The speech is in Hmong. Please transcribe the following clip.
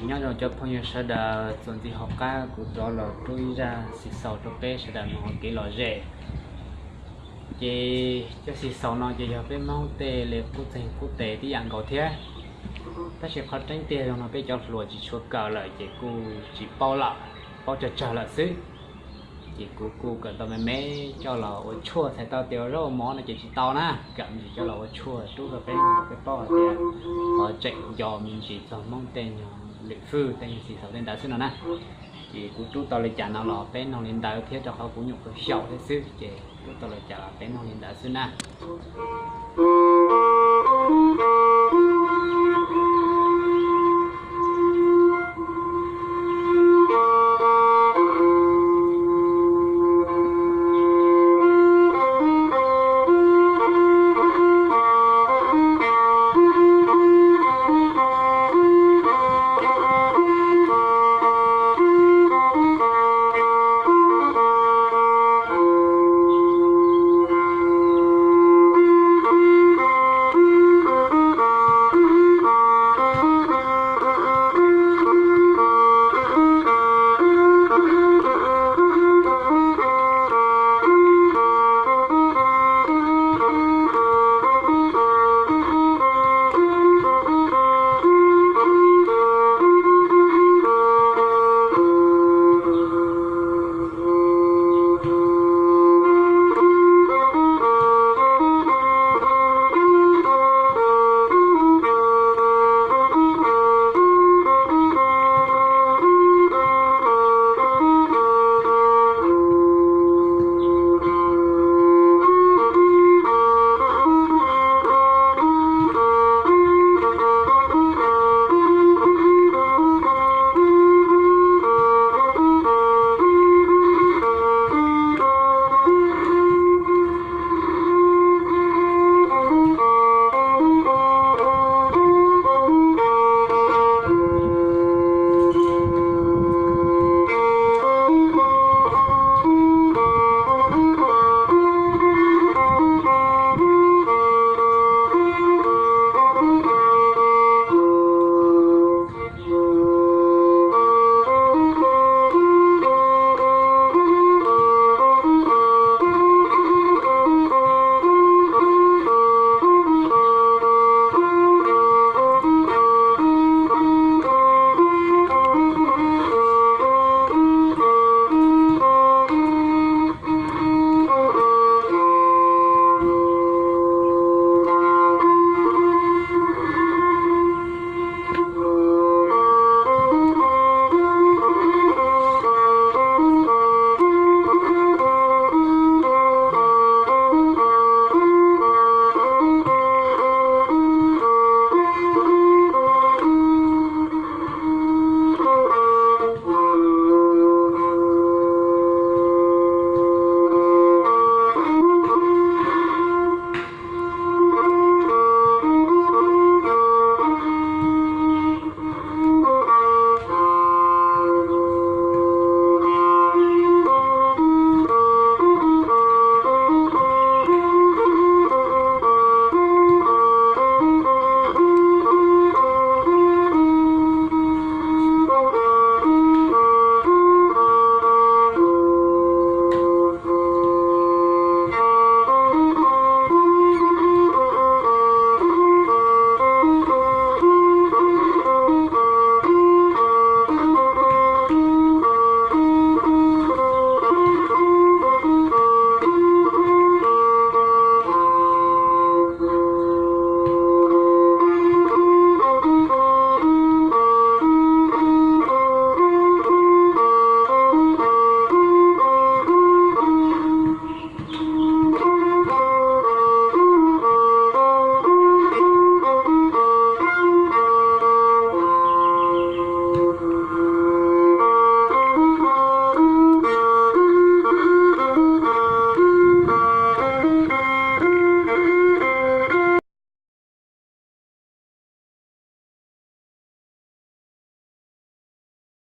Nyob zoo cov phooj ywg sawv daws, txuas ntxiv hauv qab kuv rov los rub ib zaj xis xaus rau peb sawv daws mloog ua kev lom zem. Ces cov xis xaus no ces yog peb Hmoob tej li qub txeeg qub tes tib yam nkaus thiab. Tab sis qhov tseeb tiag zoo no peb cov hluas tsis tshua kawm lawm ces kuj tsis paub lawm, paub tsawg tsawg lawm xwb. Ces kuv kuj kawm tau me me coj los ua tshuaj, txhais tau tias ua zaub ua mov no ces tsis tau na, kawm me ntsis coj los ua tshuaj rub rau peb mloog, peb paub hais tias qhov tseem nco me ntsis txog Hmoob tej nyuag lwm fwj tej nyuag xis xaus tej ntawd xwb no na. Ces kuv rub tau li cas no los peb mloog li ntawd thiab, rau qhov kuv nyuam qhuav xyaum thiab xwb, ces rub tau li cas los peb mloog li ntawd xwb na.